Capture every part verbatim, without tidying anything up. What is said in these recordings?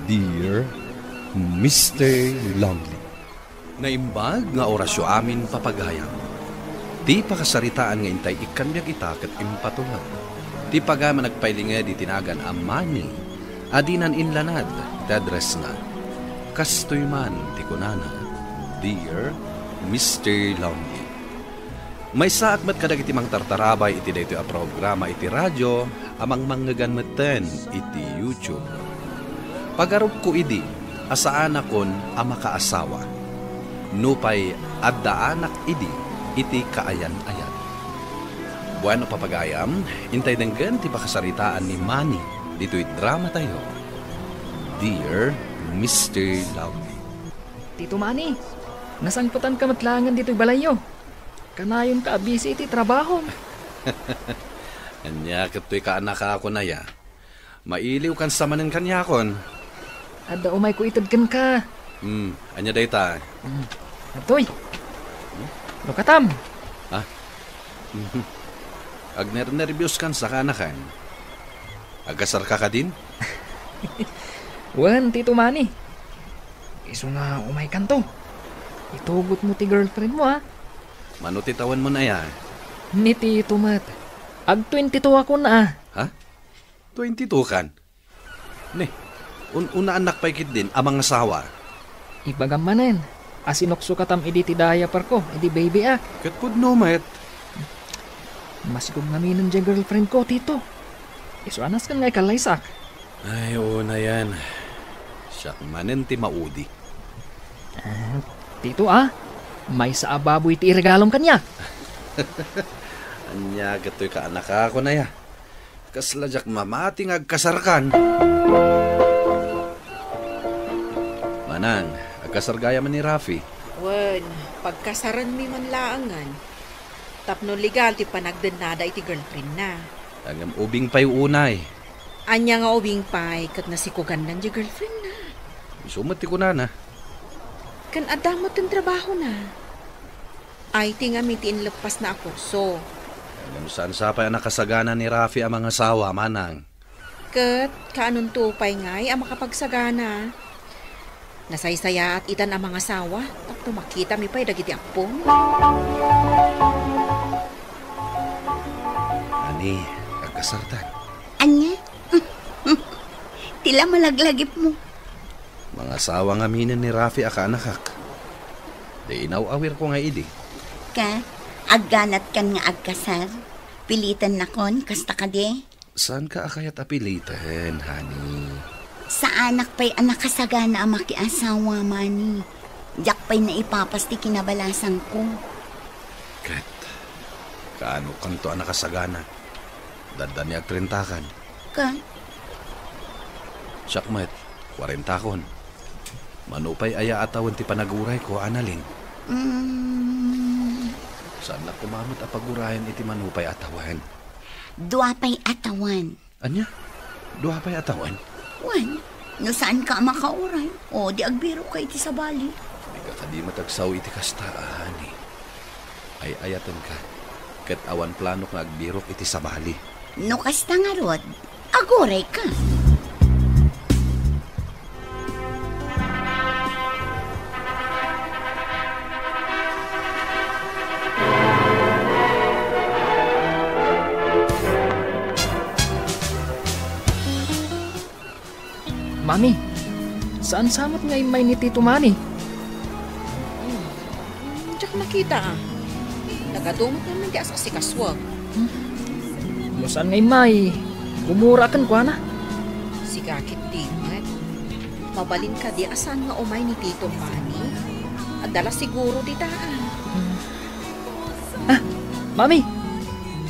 Dear Mister Lonely. Naimbag nga orasyo amin, papagayam. Ti pakasaritaan nga intay ikkan biag ita ket impatulod. Ti pagayam a nagpailinged iti nagan a Manny a dinan inlanad ti addressna. Kastoy man ti kunana, Dear Mister Lonely. Maysaak met kadagiti mangtartarabay iti daytoy a programa iti radio a mangmangngegan metten iti YouTube. Pagarupko idi a saanakon a makaasawa. Nupay addaanak idi iti kaayan-ayan. Bueno, papagayam, intay denggen ti pakasaritaan ni Manny ditoy dramatayo, Dear Mister Lonely. Tito Manny, nasangpetanka met laengen ditoy balayyo. Kanayonka a busy iti trabahom. Ania ket toy kaanakakon aya? Mailiwkansa manen kaniakon. Adda umayko ited kenka. Hmm, ania dayta? Hmm, adtoy. Lukatam. Ha? Agnernerbioskansa kaanakan? Agkasarka kadin? Wen, Tito Manny. Isu nga umaykanto, itugotmo ti girlfriendmo, a. Mano ti tawenmon aya? Ni Tito met. Ag twenty-two akon, a. Ha? Twenty-two kan? Ne, un-, unaannak pay ketdin a mangasawa. Ibagam manen a sinuksukatam idi ti diaperko, idi babyek. Ket pudno met. Masikog ngaminen diay girlfriendko, Tito. Isu a nasken nga ikallaysak. Ay, unayen. Siak manen ti maudi. Ah, Tito, a. Maysa a baboy ti iregalom kaniak. Ania ket toy kaanakakon aya? Kasla diak mamati nga agkasarkan. Manang, agkasar gayam ni Rafi? Wen, pagkasarenmi man laengen. Tapno legal ti panagdennada iti girlfriendna. Ngem ubing pay unay. Ania nga ubing pay ket nasikugandan diay girlfriendna? Isu met ti kunana. Ken adda met ti trabahona. Ay, ti ngami ti inleppasna a kurso. Ngem saan sa pay a nakasagana ni Rafi a mangasawa, manang? Ket kaanonto pay ngay a makapagsagana? Nasaysayaat itan a mangasawa tapno makitami pay dagiti appom. Ani, agkasartan. Ania? Ti la malaglagipmo. Mangasawa ngaminen ni Rafi a kaanakak. Di inaw-awirko nga idi. Ket, agganatkan nga agkasar? Pilitennakon, kasta kadi? Saanka a kayat a piliten, honey? Saanak pay a nakasagana a makiasawa, Manny. Diak pay naipapas ti kinabalasangko. Ket, kaanokanto a nakasagana? Dadda ni agtrentakan. Ket? Siak met, kuarentakon. Mano pay aya a tawen ti panagurayko, Annalyn? Mm. Saannak koma met a pagurayen iti mano pay a tawen. Dua pay a tawen. Ania? Dua pay a tawen? Wen, no saanka a makauray, o di agbirokka iti sabali. Dika kadi met agsao iti kasta, honey. Ay-ayatenka, ket awan planok nga agbirok iti sabali. No kasta ngarud, agurayka. Mami, saan sa met nga immay ni Tito Manny? Hmm, diak nakita, a. Nagadu met ngamin ti as-asikasuak. Hmm. No saan nga immay, gumura kenkuana. Sika ketdi met. Mabalin kadi a saan nga umay ni Tito Manny? Adda la siguro dita, a. Hmm. Ah, Mami!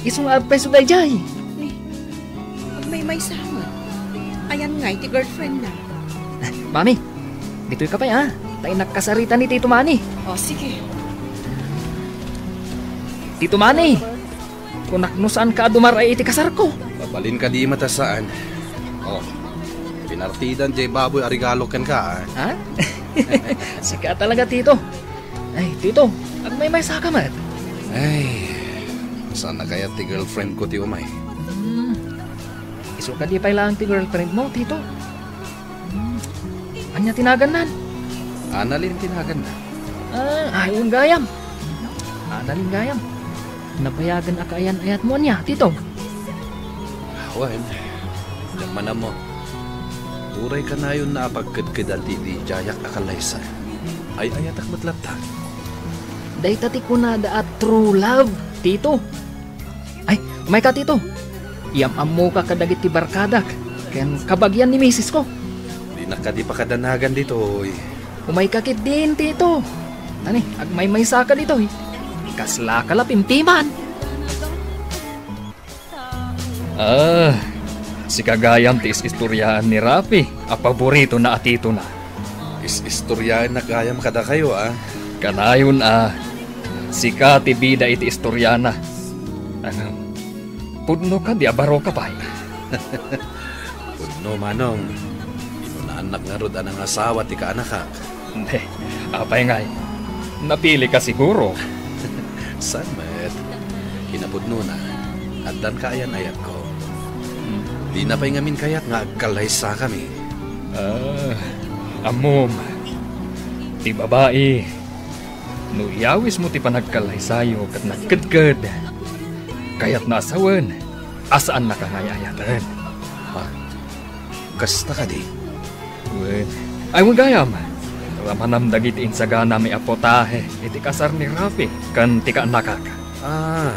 Isu nga agpayso daydiay. Ni, agmaymaysa met. Ayan ngay ti girlfriendna. Mami, ditoyka pay, a. Ta innak kasarita ni Tito Manny. O, sige. Tito Manny, kunak no saanka a dumaray iti kasarko. Mabalin kadi met a saan. O, pinartidan diay baboy a regalo kenka, a. Ha? Sika talaga, Tito. Ay, Tito, agmaymaysaka met. Ay, saan a kayat ti girlfriendko ti umay? Hmm. Isu kadi pay laeng ti girlfriendmo, Tito? Ania ti nagannan? Annalyn ti naganna. Ah, ay, wen gayam. Annalyn gayam. Nabayagen a kaayan-ayatmo ania, Tito? Wen, diak man ammo. Uray kanayonna a pagkedkedan ti idi diayak a kallaysa. Ay-ayatak met latta. Dayta ti kunada a true love, Tito. Ay, umayka, Tito. Iyam-ammoka kadagiti barkadak ken kabagian ni misisko. Dinak kadi pakadanagan ditoy. Umayka ketdin, Tito. Ani, agmaymaysaka ditoy. Kaslaka la pimpiman. Ah, sika gayam ti is-istoriaan ni Rafi a paboritona a titona. Is-istoriaennak gayam kadakayo, a. Kanayon a sika ti bida iti istoriana. Ano, pudno kadi a baroka pay? Pudno, Manong. Inunaannak ngarud a nangasawa ti kaanakak. Hindi. Apay ngay? Napilika siguro. Saan met? Kinapudnona, addan kaayan-ayatko. Hmm. Dina pay ngamin kayat nga agkallaysakami. Ah, ammom, ti babai, no iyawismo ti panagkallaysayo ket nagkedked, kayatna a sawen a saannaka nga ay-ayaten. Ha? Kasta kadi? Wen. Ay, wen gayam. Ramanam dagiti insaganami a putahe iti kasar ni Rafi ken ti kaanakak. Ah,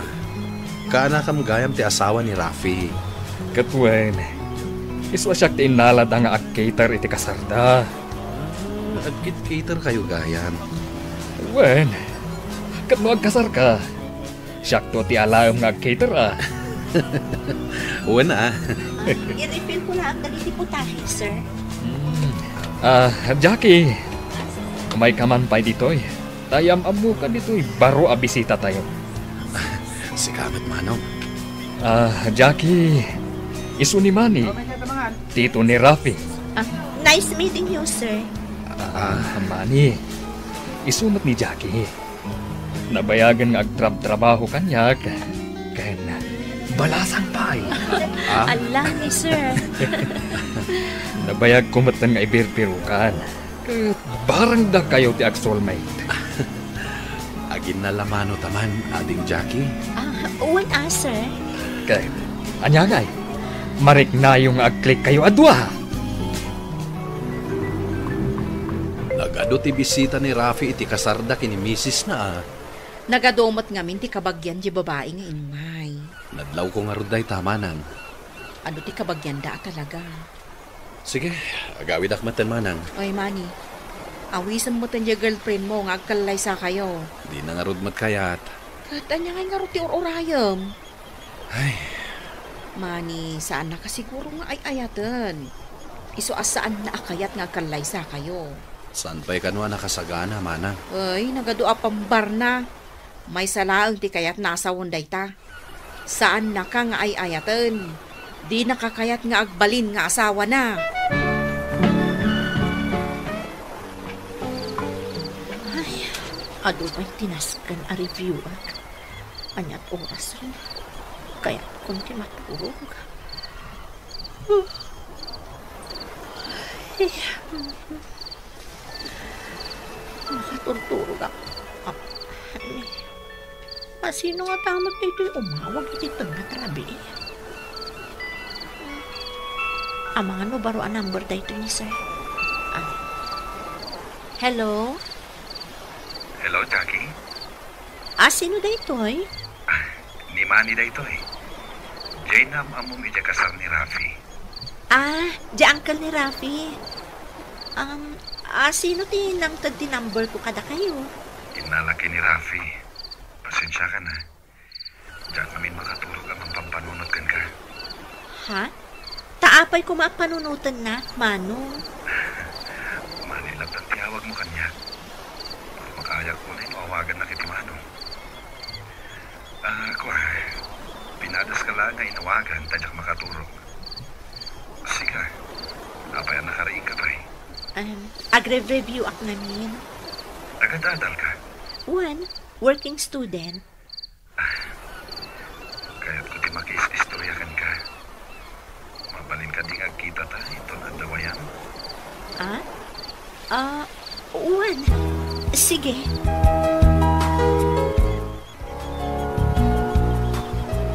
kaanakam gayam ti asawa ni Rafi. Ket wen, isu a siak ti innalada nga ag-cater iti kasarda. Ah, ag-cater kayo gayam. Wen, ket no agkasarka, siakto ti alaem nga ag-cater, a. Wen, a. Ah, i-refill ko laeng dagiti putahe, sir. Hmm. Ah, Jackie, umayka man pay ditoy. Ta iyam-ammoka ditoy baro a bisitatayo. Sika met, Manong. Ah, Jackie, isu ni Manny, tito ni Rafi. Ah, nice meeting you, sir. Ah, Manny, isu met ni Jackie. Nabayagen nga agtrabtrabaho kaniak ken balasang pay. Ah? Ala ni sir. Nabayagko metten nga ibirbirukan. Ket barang dakayo ti ag-soulmate. Aginnalamanon ta man, Ading Jackie. Ah, wen a, sir. Ket ania ngay? Mariknayo nga ag-click kayo a dua. Nagadu ti bisita ni Rafi iti kasarda ken ni misisna, a. Nagadu met ngamin ti kabagian ti babai nga immay. Nadlawko ngarud dayta, Manang. Adu ti kabagianda a talaga. Sige, agawidak metten, Manang. Oy, Manny. Awisem metten diay girlfriend mo nga agkallaysakayo. Dina ngarud met kayat. Ket ania ngay ngarud ti ur-urayem? Ay. Manny, saannaka siguro nga ay-ayaten. Isu a saanna a kayat nga agkallaysakayo. Saan pay kano a nakasagana, Manang? Ay, nagadu a pambarna. Maysa laeng ti kayatna a sawen dayta. Saannaka nga ay-ayaten. Dinaka kayat nga agbalin nga asawana. Ay, adu pay ti nasken a review-ek. Ania't oras ren? Kayatkon ti maturog. Ay. Nakaturturog ak. Ah, a, sino ngata met daytoy umawag iti tengnga ti rabii? Amangan no baro a number daytoy ni sir. Ah. Hello? Hello, Jackie? Ah, sino daytoy? Ah, ni Manny daytoy. Diay naam-ammom idiay kasar ni Rafi. Ah, di uncle ni Rafi. Um, ah, sino ti nangted ti number ko kadakayo? Innalaki ni Rafi. Pasensiakan, a. Diak ngamin makaturog a mangpampanunot kenka. Ha? Ta apay koma a panunotenna, Manong? Manny latta ti awagmo kaniak. Makaayak unay no awagannak iti Manong. Ah, kua, pinadaska laeng nga inawagan ta diak makaturog. Sika, apay a nakariingka pay? Em, agre-review-ak ngamin. Agadadalka? Wen, working student. Kayatko ti makiis-istorya kenka. Mabalin kadi nga agkitata inton adda ayan? Ah, wen. Sige.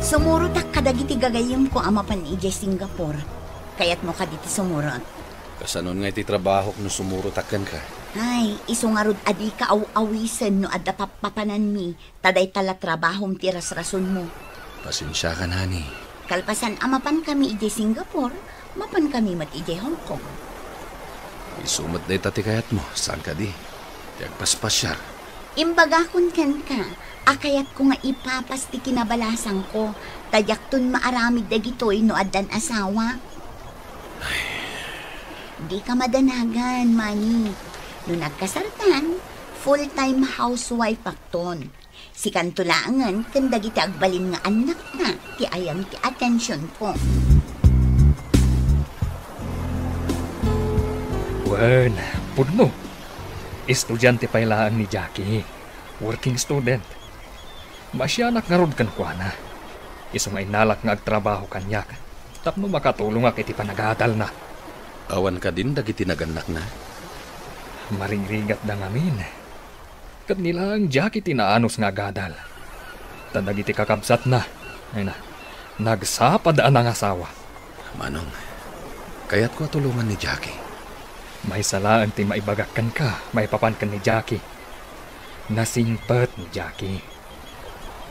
Sumurotak kadagiti gagayyemko a mapan idiay Singapore. Kayatmo kadi ti sumurot? Kasanon nga iti trabahok no sumurotak kenka? Ay, isu ngarud a dika aw-awisen no adda pappapananmi, ta dayta la trabahom ti rasrasonmo. Pasensiakan, honey. Kalpasan a mapankami idiay Singapore, mapankami met idiay Hong Kong. Isu met dayta ti kayatmo, saan kadi? Ti agpaspasiar. Imbagakon kenka a kayatko nga ipapas ti kinabalasangko, ta diakton maaramid dagitoy no addan asawa. Ay. Dika madanagan, Manny. No nagkasartan, full-time housewife akton. Sikanto laengen ken dagiti agbalin nga annakna ti ayan ti atensionko. Wen, pudno. Estudiante pay laeng ni Jackie. Working student. Maasianak ngarud kenkuana. Isu nga innalak nga agtrabaho kaniak tapno makatulongak iti panagadalna. Awan kadin dagiti nagannakna? Marigrigatda ngamin. Ket ni laeng Jackie ti naanus nga agadal. Ta dagiti kakabsatna, ay na, nagsapad a nangasawa. Manong, kayatko a tulongan ni Jackie. Maysa laeng ti maibagak kenka maipapan ken ni Jackie. Nasingpet ni Jackie.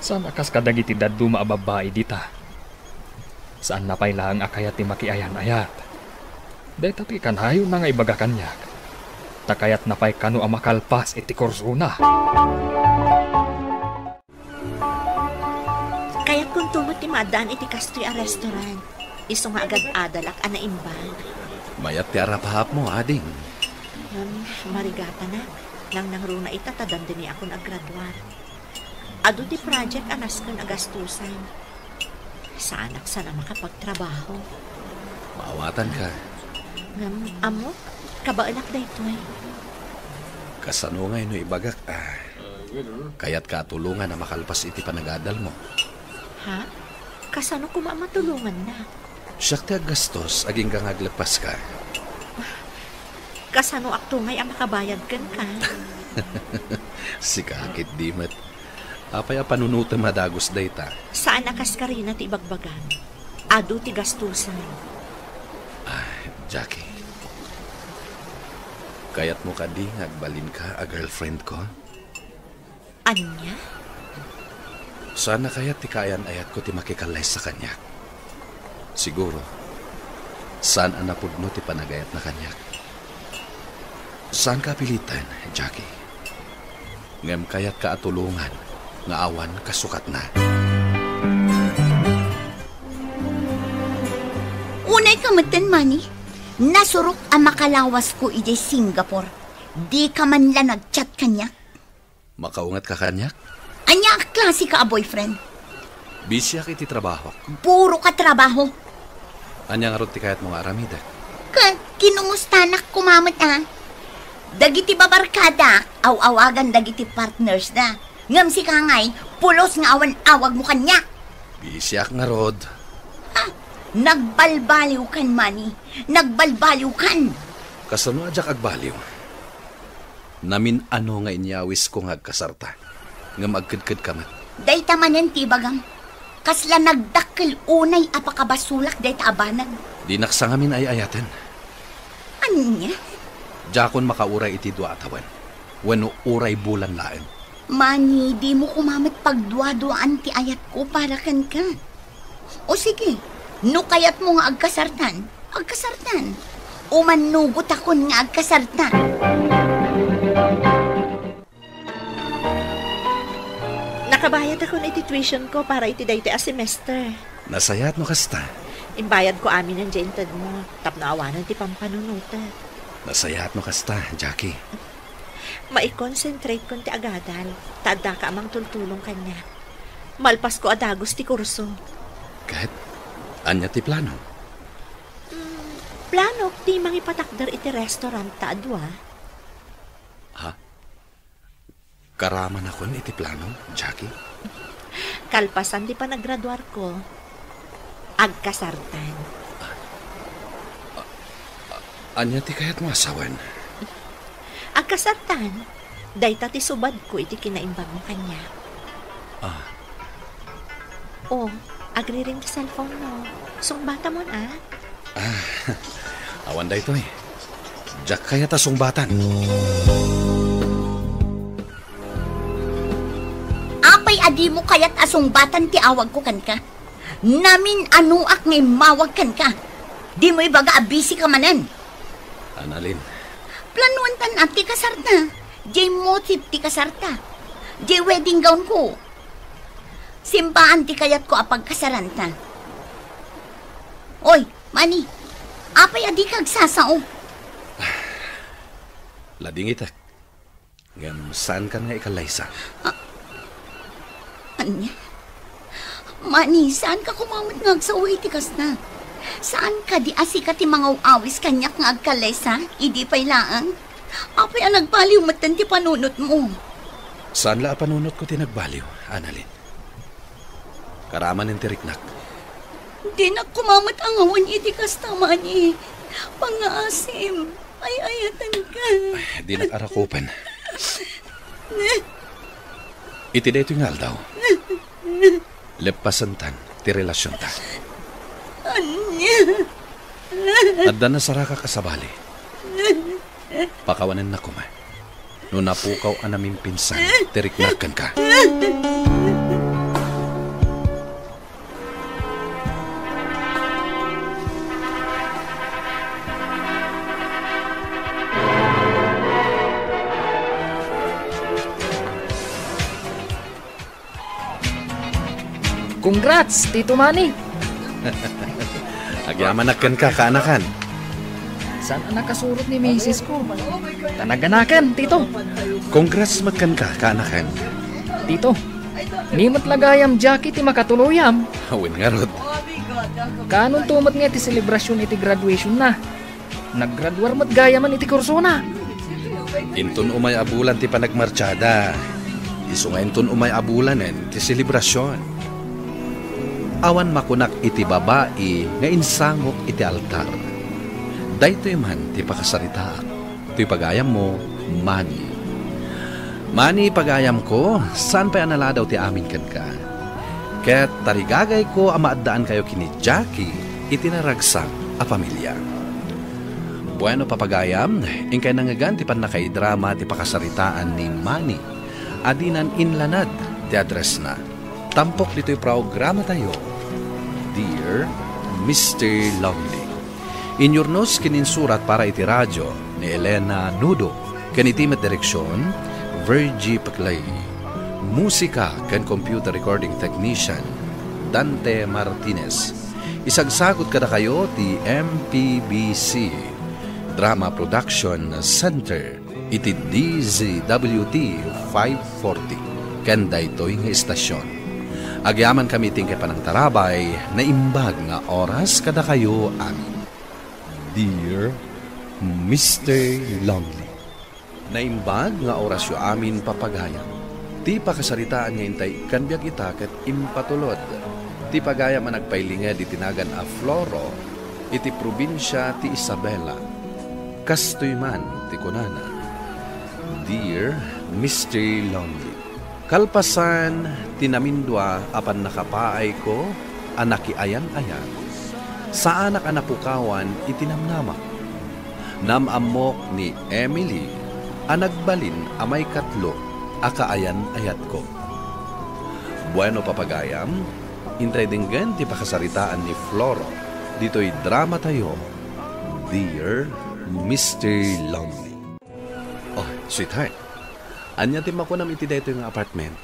Saan a kas kadagiti dadduma a babbai dita. Saanna pay laeng a kayat ti makiayan-ayat. Dayta ti kanayonna nga ibaga kaniak. Ta kayatna pay kano a makalpas iti kursona. Kayatkonto met ti maaddaan iti kastoy a restaurant. Isu nga agad-adalak a naimbag. Mayat ti arapaapmo, ading. Ngem, marigatanak, nangnangruna ita ta dandaniakon a graduar. Adu ti project a nasken a gastusan. Saanak san a makapagtrabaho. Maawatanka. Ngem, ammok, kabaelak daytoy. Kasano ngay no ibagak a kayatka a tulongan a makalpas iti panagadalmo? Ha? Kasano koma a matulongannak? Siak ti aggastos, agingga nga agleppaska. Kasanoak to ngay a makabayad kenka? Sika ketdi met. Apay a panunotem a dagus dayta? Saan a kas karina ti ibagbagam. Adu ti gastusan. Ah, Jackie. Kayatmo kadi nga agbalinka a girlfriend ko? Ania? Saan a kayat ti kaayan-ayatko ti makikallaysa kaniak. Siguro, saan a napudno ti panagayatna kaniak. Saanka a piliten, Jackie. Ngem kayatka a tulongan nga awan kasukatna. Unayka metten, Manny. Nasurok a makalawasko idiay Singapore. Dika man la nag-chat kaniak. Makaungatka kaniak? Ania a klaseka a boyfriend? Bisiak iti trabahok. Puro ka trabaho. Ania ngarud ti kayatmo nga aramidek? Ket kinumustanak koma met a. Dagiti babarkadak, aw-awagan dagiti partners da. Ngem sika ngay, pulos nga awan awagmo kaniak. Bisiak ngarud. Ha? Nagbalbaliwkan, Manny. Nagbalbaliwkan. Kasano a diak agbaliw? Namin-ano nga inyawisko nga agkasarta, ngem agkedkedka met. Dayta manen ti ibagam. Kasla nagdakkel unay a pakabasolak dayta a banag. Dinak sangamin ay-ayaten. Ania? Diakon makauray iti dua a tawen, wenno uray bulan laeng. Manny, dimo koma met pagduaduaan ti ayatko para kenka. O sige, no kayatmo nga agkasartan, agkasartan. Umannugotakon nga agkasartan. Nakabayadakon iti tuition ko para iti daytoy a semester. Nasayaat no kasta. Imbayadko aminen diay intedmo, tapno awanen ti pampanunotek. Nasayaat no kasta, Jackie. Maikonsentratekon ti agadal, ta addaka a mangtultulong kaniak. Malpasko a dagus ti kurso. Ket, ania ti plano? Mm, planok ti mangipatakder iti restaurant ta adua. Ha? Karamanakon iti plano, Jackie? Kalpasan ti panagraduarko, agkasartan. A-, a-, ania ti kayatmo a sawen? Agkasartan, dayta ti subadko iti kinaimbagmo kaniak. Ah. O, agriring ti cellphone mo. Sungbatamon, a? Ah, awan daytoy. Diak kayat a sungbatan. Apay a dimo kayat a sungbatan ti awagko kenka? Namin-anoak nga immawag kenka. Dimo ibaga a busy ka manen. Annalyn. Planuantan a ti kasarta. Diay motif ti kasarta. Diay wedding gown ko. Simbaan ti kayatko a pagkasaranta. Oy, Manny, apay a dika agsasao? Ladingitek. Ngem saankan nga ikallaysa. Ah, ania? Manny, saanka koma met nga agsao iti kasta? Saan kadi a sika ti mangaw-awis kaniak nga agkallaysa, idi pay laeng? Apay a nagbaliw metten ti panunotmo? Saan la a panunotko ti nagbaliw, Annalyn. Karamanen ti riknak. Dinak koma met angawen iti kasta, Manny. Pangngaasim, ay-ayatenka. Ay, dinak arakupen. Iti daytoy nga aldaw, leppasentan ti relasionta. Ania? Adda nasarakak a sabali. Pakawanennak koma no napukaw a namimpinsan ti riknak kenka. Congrats, Tito Manny! Agyamanak kenka, kaanakan. Saan a nakasurot ni misis ko? Ta naganakan, Tito. Congrats met kenka, kaanakan. Tito, ni met la gayam Jackie ti makatuluyam. Wen ngarud. Kaanonto met nga ti selebrasion iti graduationna? Naggraduar met gayamen iti kursona. Inton umay a bulan ti panagmartiada, isu nga inton umay a bulanen ti selebrasion. Awan makunak iti babai nga insangok iti altar. Daytoy man ti pakasaritaak. Toy pagayammo, Manny. Manny, pagayamko, saan pay a naladaw ti amin kenka. Ket tarigagayko a maaddaankayo ken ni Jackie iti naragsak a pamilia. Bueno, papagayam, inkay nangngegan ti pannakaidrama ti pakasaritaan ni Manny a dinan inlanad ti addressna. Tampok ditoy programatayo, Dear Mister Lonely. Inyurnos ken insurat para iti radio ni Elena Nudo ken iti met direksion, Virgie Peclay. Musika ken computer recording technician, Dante Martinez. Isagsagut kadakayo ti M P B C Drama Production Center iti D Z W T five forty ken daytoy nga istasion. Agyamankami ti inkay panangtarabay, naimbag nga oras kadakayo amin. Dear Mister Lonely. Naimbag nga orasyo amin, papagayam. Ti pakasaritaan nga intay ikkan biag ita ket impatulod ti pagayam a nagpailinged iti nagan a Floro iti probinsia ti Isabela. Kastoy man ti kunana, Dear Mister Lonely, kalpasan ti namindua a pannakapaayko a nakiayan-ayan, saanak a napukawan iti namnamak. Nam-ammok ni Emily a nagbalin a maikatlo a kaayan-ayatko. Bueno, papagayam, intay denggen ti pakasaritaan ni Floro ditoy dramatayo, Dear Mister Lonely. Oh, sweetheart, ania ti makunam iti daytoy nga apartment?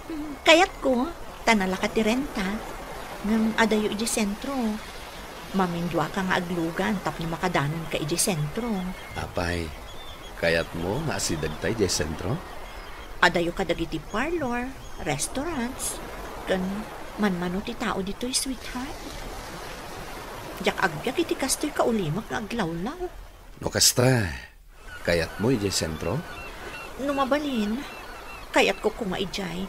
Mm, kayatko, ta nalaka ti renta. Ngem adayo idiay sentro. Maminduaka nga aglugan tapno makadanonka idiay sentro. Apay, kayatmo nga asidegta idiay sentro? Adayo kadagiti parlor, restaurants, ken manmano ti tao ditoy, sweetheart. Diak agbiag iti kastoy kaulimek nga aglawlaw. No kasta, kayatmo idiay sentro? No mabalin, kayatko koma idiay.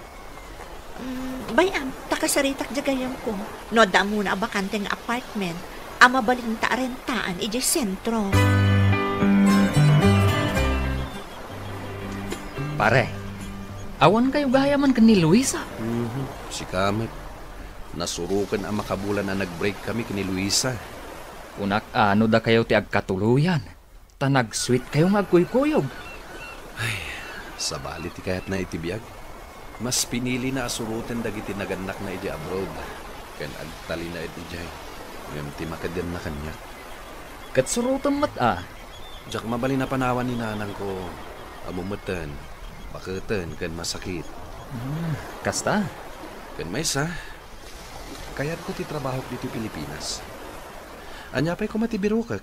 Mm, bay-am, ta kasaritak diay gayyemko. No adda ammona a bakante nga apartment a mabalinta a rentaan idiay sentro. Pare, awan kayo gayaman ken ni Luisa? Mhm, sika met. Nasuroken a makabulan a nag-break kami ken ni Luisa. Kunak a no dakayo ti agkatuloyan, ta nag-sweet kayo nga agkuykuyog. Ay, sabali ti kayatna iti biag. Mas pinilina a suroten dagiti nagannakna idiay abroad, ken agtalinaed idiay. Ngem ti makedenna kaniak. Ket surotem met a. Diak mabalin a panawan ni nanangko. Ammom metten, baketen, ken masakit. Hmm, kasta? Ken maysa, kayatko ti trabahok ditoy Pilipinas. Ania pay koma ti birokek?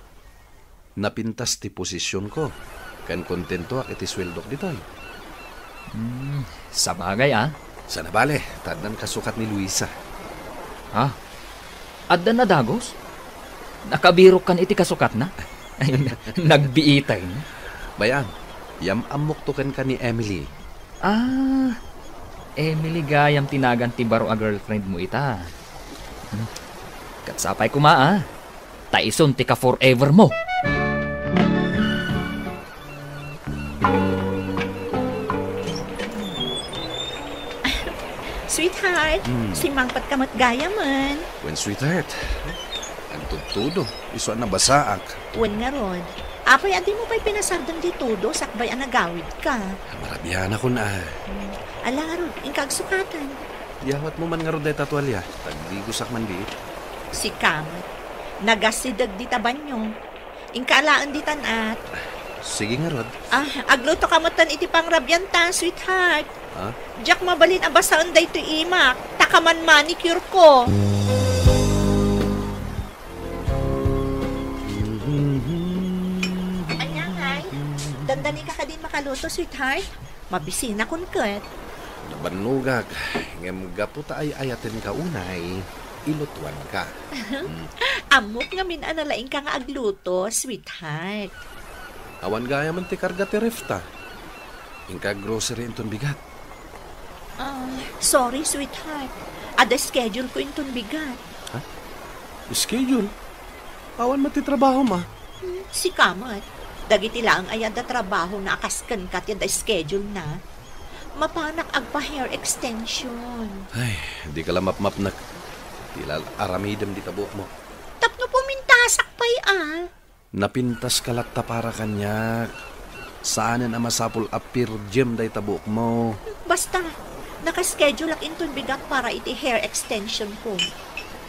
Napintas ti posisionko, ken kontentoak iti sueldok ditoy. Hmm, sabagay a. Sana bale, ta addan kasukat ni Luisa. Ha? Addan a dagus? Nakabirokkan iti kasukatna? Ay, na-, nagbiitay. Bay-am, yam-ammokto kenka ni Emily. Ah, Emily gayam ti nagan ti baro a girlfriend mo ita. Hmm. Ket sapay koma a, ta isun ti ka forever mo. Sweetheart, Hmm. simmangpet ka met gayamen. Wen, sweetheart. Agtudtudo, isu a nabasaak. Wen ngarud, apay a dimo pay pinasardeng ti tudo sakbay a nagawidka? Marabianakon a. Hmm. Ala ngarud, inka agsukatan. Iyawatmo man ngarud dayta tualia, ta agdigosak man diit. Sika met. Nagasideg dita banio. Inka alaen ditan at. Sige ngarud. Ah, agluto ka metten iti pangrabianta, sweetheart. Ha? Diak mabalin a basaen daytoy imak, ta kaman manicure ko. Ania ngay? Dandani ka kadin makaluto, sweetheart? Mabisinakon ket. Nabannogak, ngem gapu ta ay-ayatenka unay, ilutuanka. Mm. Ammok ngamin a nalaingka nga agluto, sweetheart. Awan gayamen ti karga ti refta. Inka grocery inton bigat. Ah, sorry, sweetheart. Adda schedule ko inton bigat. Ha? Schedule? Awan met ti trabahom a. Hmm, sika met. Dagiti laeng a adda trabahona a kas kenka ti adda schedule na. Mapanak agpa-hair extension. Ay, dika la mapmapnek. Ti la aramidem dita buokmo. Tapno pumintasak pay a. Napintaska latta para kaniak. Saanen a masapul a pirjem dayta buokmo. Basta, naka-scheduleak inton bigat para iti hair extension ko.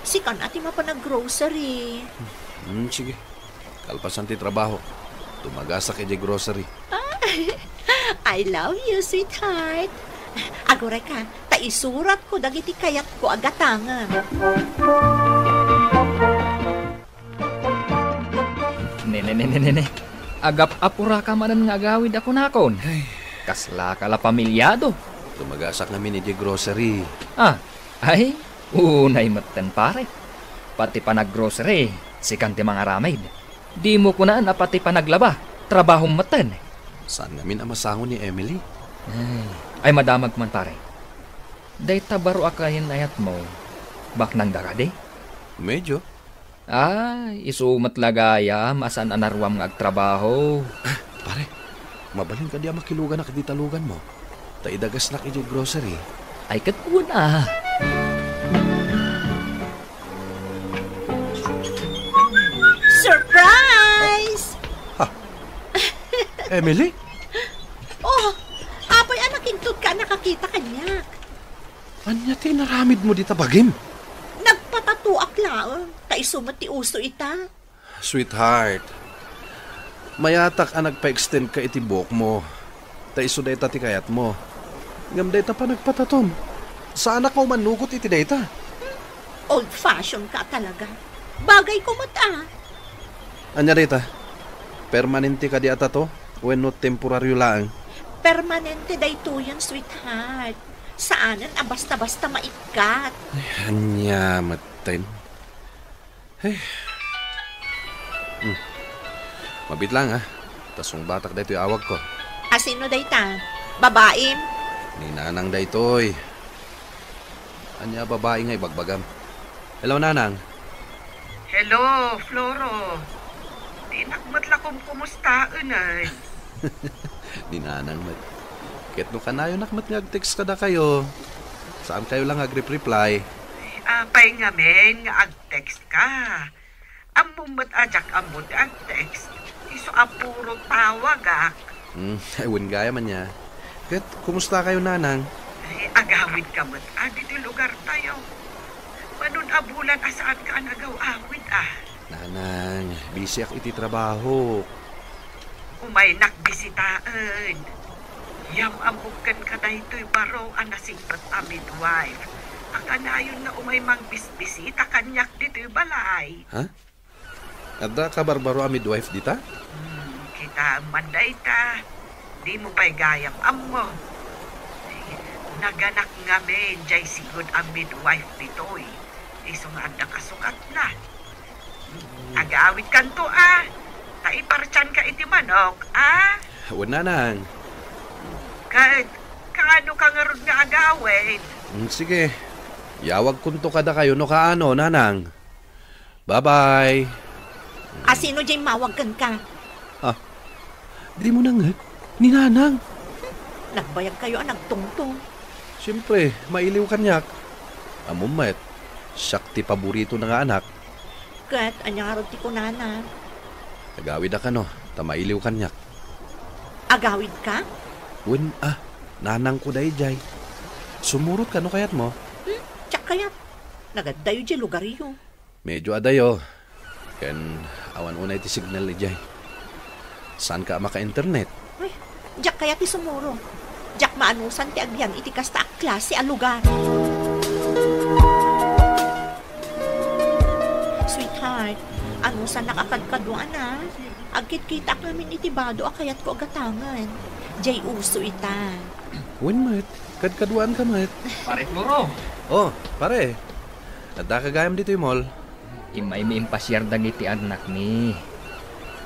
Sikan a ti mapan ag-grocery. Hmm, sige. Kalpasan ti trabaho, tumagasak idiay grocery. I love you, sweetheart. Aguray ka, ta isuratko dagiti kayatko a gatangem. Ne, ne, ne, ne, ne, ne. Agap-apuraka manen nga agawid a kunakon. Ay. Kaslaka la pamilyado. Tumagasak ngamin idiay grocery. Ah, ay, unay metten, pare. Pati panag-grocery, sikan ti mangaramid. Dimo kunaan a pati panaglaba, trabahom metten. Saan ngamin a masango ni Emily? Ay, ay, madamag man, pare. Dayta baro a kayan-ayatmo, baknangda kadi? Medyo. Ay, isu met la gayam a saan a naruam nga agtrabaho. Ah, pare, mabalin kadi a makiluganak iti taluganmo? Ta idagasnak idiay grocery. Ay, ket wen a. Surprise! Ha? Emily? Oh, apay a nakintudka a nakakita kaniak? Ania ti inaramidmo dita bagim? Nagpatatoak laeng, ta isu met ti uso ita. Sweetheart, mayatak a nagpa-extend ka iti buokmo, ta isu dayta ti kayatmo. Ngem dayta panagpatatom, saanak nga umanugot iti dayta. Old-fashioned ka talaga. Bagay ko met a. Ania dayta? Permanente kadi a tato wenno temporario laeng? Permanente daytoyen, sweetheart. Saanen a basta-basta maikkat. Ay, ania metten? Ay. Hmm. Mabiit laeng, ah. Ta sungbatak daytoy awagko. A sino dayta? Babaim? Ni Nanang daytoy. Ania a babai nga ibagbagam? Hello, Nanang. Hello, Floro. Dinak met la kumkumustaen, ay. Ni Nanang met. Ket no kanayonak met nga ag-text kadakayo, saankayo la nga agrep-reply. Apay ngamin nga ag-text ka? Ammom met a diak ammo ti ag-text. Isu a puro tawagak. Hmm, ay, wen gayam ania. Ket, kumustakayo, Nanang? Ay, agawidka met a ditoy lugartayo. Manon a bulan a saanka a nagaw-awid, a? Nanang, busyak iti trabaho. Umaynak bisitaen. Yam-ammok kenka daytoy baro a nasingpet a midwife a kanayon nga umay mangbisbisita kaniak ditoy balay. Ha? Adda kabarbaro a midwife dita? Hmm, kitaem man dayta. Dimo pay gayam ammo. Naganak ngamin jay sigud a midwife ditoy. Isu nga adda kasukatna. Agawidkanto, a. Ta ipartianka iti manok, a. Wen, Nanang. Ket, kaano ka ngarud nga agawid? Mm, sige. Yawagkonto kadakayo no kaano, Nanang. Bye-bye. A sino jay mawag kenka? Ah, dimo nanget? Ni Nanang. Nagbayagkayo a nagtungtong. Siempre, mailiw kaniak. Ammom met, siak ti paboritona nga anak. Ket ania ngarud ti kunana? Agawidak kano, ta mailiw kaniak. Agawidka? Wen, a, nanangko daydiay. Sumurot kano kayatmo? Hmm, diak kayat. Nagaddayo diay lugaryo. Medyo adayo. Ken awan unay ti signal idiay. Saanka a maka-internet? Ay, diak kayat ti sumurot. Diak maanusan ti agyan iti kasta a klase a lugar. Sweetheart, anusannak a kadkaduan, a. Agkitkitaak ngamin iti bado a kayatko a gatangen. Diay uso ita. Wen met, kadkaduaanka met. Pare Floro. Oh, pare. Addaka gayam ditoy mall? Immaymi impasiar dagiti annakmi.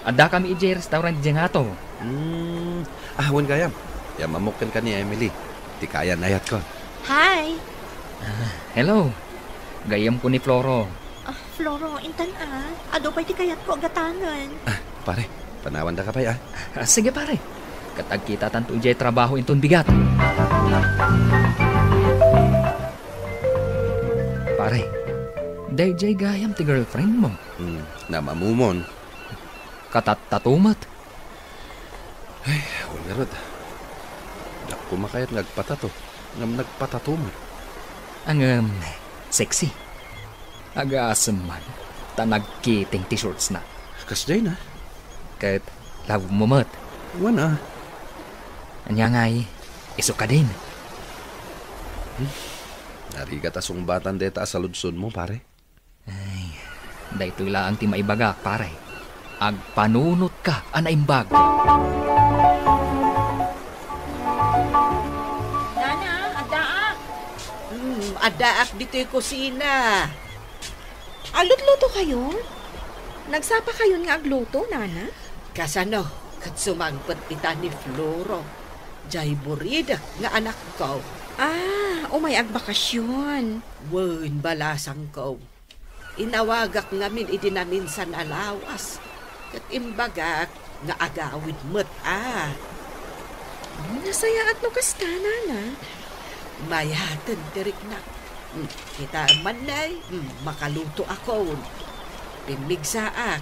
Addakami idiay restaurant idiay ngato. Hmm. Ah, wen gayam. Yam-ammok kenka ni Emily. Ti kayan-ayatko. Hi. Ah, hello. Gayyemko ni Floro. Ah, Floro, intan a. Adu pay ti kayatko a gatangen. Ah, pare, panawandaka pay, a. Ah, sige, pare. Ket agkitatanto idiay trabaho inton bigat. Pare, daydiay gayam ti girlfriendmo. Hmm, naam-ammomon. Katattato met. Ay, wen ngarud. Diak koma kayat nga agpatato, ngem nagpatato met. Ngem, sexy. Agasem man, ta nagkiting ti shortsna. Kasdiay na. Ket, love mo met. Wen a. Ania ngay, isu kadin? Hmm. Narigat a sungbatan dayta a saludsodmo, pare. Ay, daytoy laeng ti maibagak, pare. Agpanunotka a naimbag. Nana, addaak. Hmm, addaak ditoy kusina. Aglutluto kayo? Nagsapa kayon nga agluto, Nana? Kasano, ket sumangpet ita ni Floro. Jay buridek nga anakko. Ah, umay agbakasyon. Wen, balasangko. Inawagak ngamin idi naminsan a lawas, ket imbagak nga agawid met a. Hmm, nasayaat no kasta, Nana. Mayaten ti riknak. Hmm, kitaem man, nay, hmm, makalutoakon. Pimmigsaak,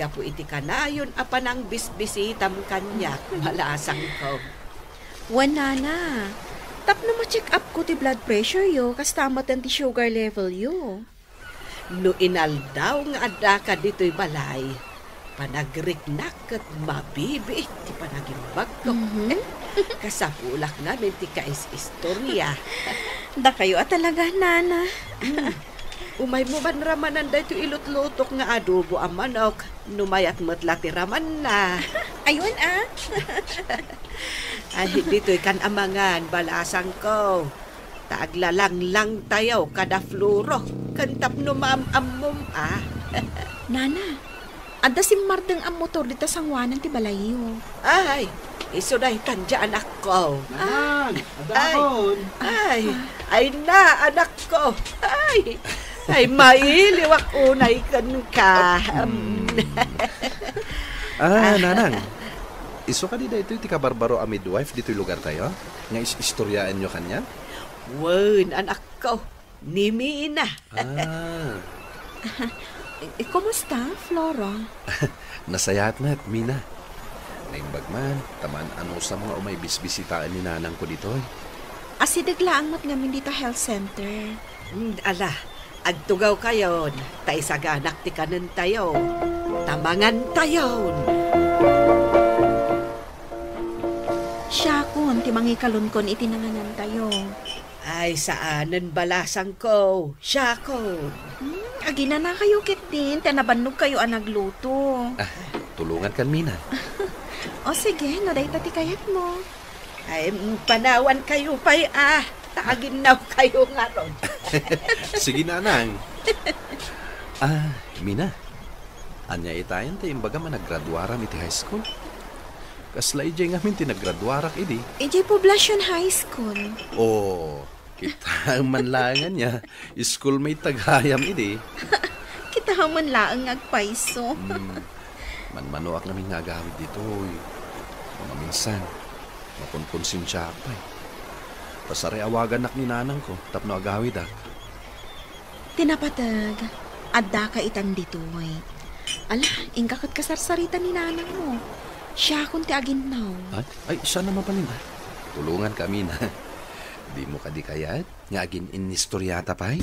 gapu iti kanayon a panangbisbisitam kaniak, balasangko. Wen, Nana. Tapno ma-check up ko ti blood pressure yo, kasta met ti sugar level yo. No inaldaw nga addaka ditoy balay, panagriknak ket mabibiit ti panagimbagko. Mhm. Kasapulak ngamin ti kais-istorya. Dakayo a talaga, Nana. Mm. Umaymo man ramanan daytoy ilutlutok nga adobo a manok, no mayat met la ti ramanna. Ayun, a. Ay, ditoykan a mangan, balasangko. Ta aglalanglangtayo kada Floro, ken tapno maam-ammom a. Nana, adda simmardeng a motor dita sangoanan ti balayyo. Ay, isu daytan dia anakko. Nana, adda Ay, akon. Ay, ay na, anakko. Ay, ay, mailiwak unay kenka. Mm. Ah, Nanang, Isu kadi daytoy ti kabarbaro a midwife ditoy lugartayo? Nga is-istoriaenyo kaniak? Wen, anakko, ni Mina. Ah. Eh, kumusta, Flora? Nasayaat met, Mina. Naimbag man, ta maan-anusam nga umay bisbisitaen ni nanangko ditoy. Asideg laeng met ngamin dita health center. Mm, ala, agtugawkayon, ta isaganak ti kanentayo. Ta mangantayon. Siakon ti mangikalunkon iti nanganantayo. Ay, saanen, balasangko. Siakon. Hmm, aginanakayo ketdin, ta nabannogkayo a nagluto. Ah, tulongankan, Mina. O sige, no dayta ti kayatmo. Ay, mm, panawankayo pay, ah. Ta aginnawkayo ngarud. Sige, nanang. Ah, Mina, ania itayen ti imbagam a naggraduaram iti high school? Kasla idiay ngamin ti naggraduarak idi. Idiay Poblacion High School. Oh, kitaem man laeng ania, schoolmate ta gayam idi. Kitaem man laeng nga agpayso. Hmm. Manmanoak ngamin nga agawid ditoy. Maminsan, makonkonsensiaak pay. Pasaray awaganak ni nanangko tapno agawidak. Ti napateg, addaka itan ditoy. Ala, inka ket kasarsarita ni nanangmo. Siakon ti aginnaw. Ay, ay, saan a mabalin, ah? Tulonganka, Mina. Dimo kadi kayat nga agin-inistoriata pay?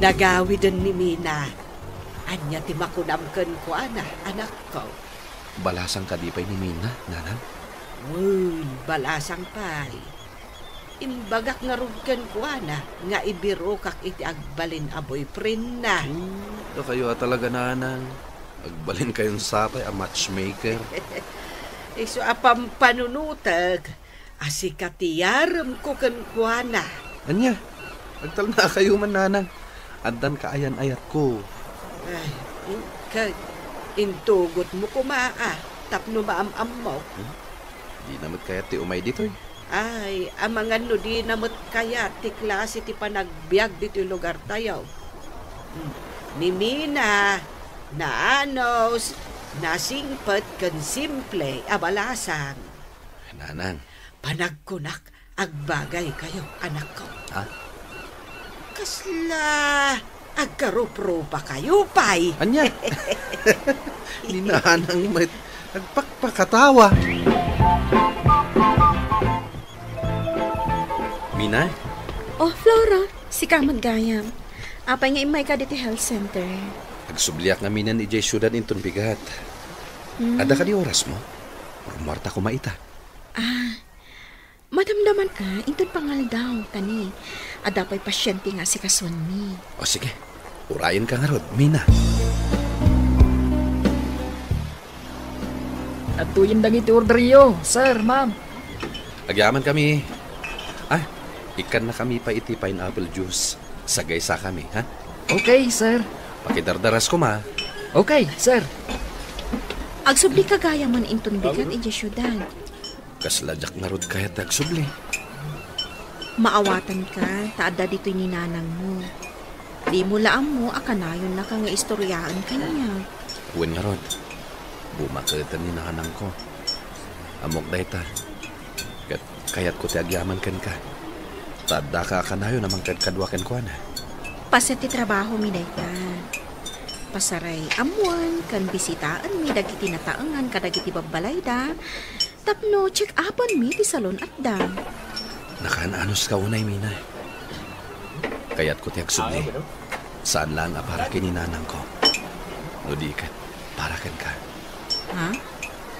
Nagawiden ni Mina. Ania ti makunam kenkuana, anakko? Balasang kadi pay ni Mina, nanang? Wen, balasang pay. Imbagak ngarud kenkuana nga ibirokak iti agbalin a boyfriendna. Hmm, dakayo a talaga, nanang. Agbalinkayon sapay a matchmaker. Isu a pampanunotek a sika ti yaremko kenkuana. Ania? Agtalnakayo man, nanang. Addan kaayan-ayatko. Ay, mm, kag intugotmo koma a tapno maam-ammok. Hmm? Dina met kayat ti umay ditoy. Ay, amangan no dina met kayat ti klase ti panagbiag ditoy lugartayo. Hmm, ni Mina, naanus, nasingpet ken simple a balasang. Nanang. Panagkunak, agbagaykayo, anakko. Ha? Kasla agkaruprupakayo pay. Ania? Ni nanang met agpakpakatawa. Mina? Oh, Flora, sika met gayam. Apay nga immayka ditoy health center? Agsubliak ngaminen idiay siudad inton bigat. Hmm. Adda kadi orasmo? Rummuarta koma ita. Ah, madamdaman a, inton pangaldaw, tani. Adda pay pasiente nga asikasuenmi. O sige, urayenka ngarud, Mina. Adtoyen dagiti orderyo, sir, ma'am. Agyamankami. Ah, ikkannakami pay iti pineapple juice. Sagaysa kami, ha? Okay, sir. Pakidardaras koma. Okay, sir. Agsublika gayamen inton bigat idiay siudad. Kasla diak ngarud kayat ti agsubli. Maawatanka, ta adda ditoy ni nanangmo. Dimo la ammo a kanayonnaka nga istoryaen kaniak. Wen ngarud, bumaketen ni nanangko. Ammok dayta. Ket kayatko ti agyaman kenka. Ta addaka a kanayon a mangkadkadua kenkuana. Paset ti trabahomi dayta. Pasaray ammoen ken bisitaenmi dagiti nataengan kadagiti babbalayda. Tapno check-upenmi ti salon-atda. Nakaan-anuska unay, Mina. Kayatko ti agsubli. Saan laeng a para ken ni nanangko. No di ket, para kenka. Ha?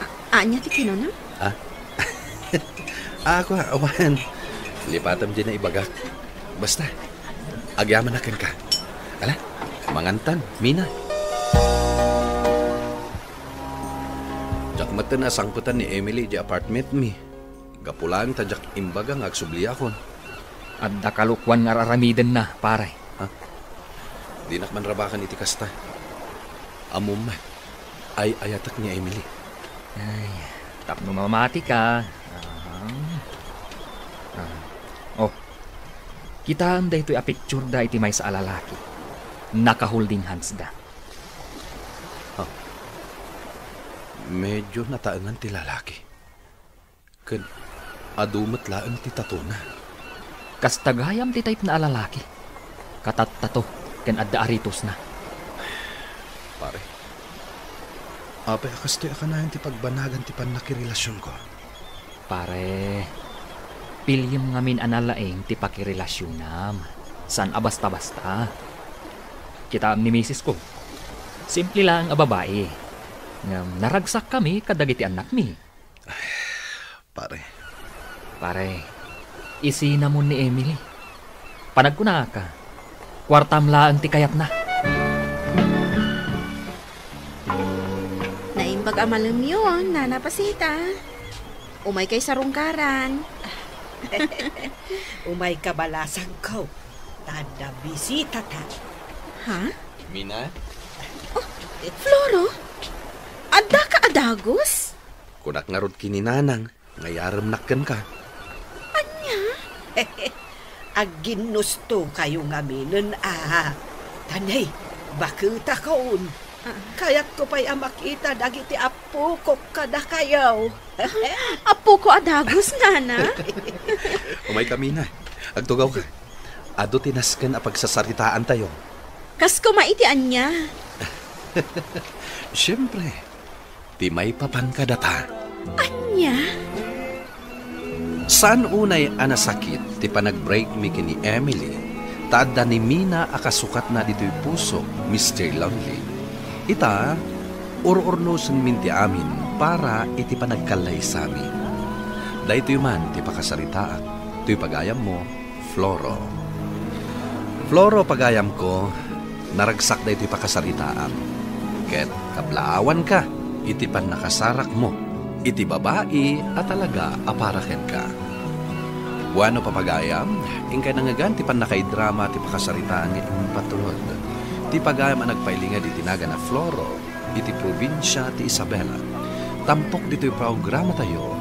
A-, ania ti kinuna? Ha? Ah, ako, awan. Lipatem diay naibagak. Basta, agyamanak kenka. Ala, mangantan, Mina. Diak metten a sangpetan ni Emily idiay apartmentmi. Gapu laeng ta diak imbaga nga agsubliakon. Adda kalokuan nga ar-aramidenna, pare. Ha? Dinak man rabaken iti kasta. Ammom met, ay-ayatek ni Emily. Ay, tapno mamatika. Aha. Ah. Oh, kitaem daytoy a pictureda iti maysa a lalaki. Naka-holding handsda. Oh. Medyo nataengan ti lalaki. Ken adu met laeng ti tatona. Kasta gayam ti type na a lalaki. Katattato ken adda aritosna. Pare, apay a kastoy a kanayon ti pagbanagan ti pannakirelasionko? Pare, piliem ngamin a nalaing ti pakirelasionam. Saan a basta-basta. Kitaem ni misis ko. Simple laeng a babai. Ngem naragsakkami kadagiti annakmi. Pare. Pare, isinamon ni Emily. Panagkunaka, kuartam laeng ti kayatna. Naimbag a malemyo, Nana Pasita. Umaykay sarungkaran. Umayka balasangko. Ta adda bisitata. Ha? Mina? Oh, Floro? Addaka a dagus? Kunak ngarud ken ni Nanang nga iyaremnak kenka. Ania? Agginnustokayo ngaminen a. Tanay, baketakon. Ah. Kayatko pay a makita dagiti appokok kadakayo. Appoko a dagus, Nana? Umayka, Mina. Agtugawka. Adu ti nasken a pagsasaritaantayo. Kas koma iti ania? Siempre, ti maipapan kadata. Ania? Saan unay a nasakit ti panag-break mi ken ni Emily, ta adda ni Mina a kasukatna ditoy puso, Mister Lonely. Ita, ur-urnosenmin ti amin para iti panagkallaysami. Daytoy man ti pakasaritaak, toy pagayammo, Floro. Floro, pagayamko, naragsak daytoy pakasaritaam, ket kablaawanka iti pannakasarakmo iti babai a talaga a para kenka. Bueno, papagayam, inkay nangngegan ti pannakaidrama ti pakasaritaan nga impatulod ti pagayam a nagpailinged iti nagan a Floro iti probinsia ti Isabela. Tampok ditoy programatayo,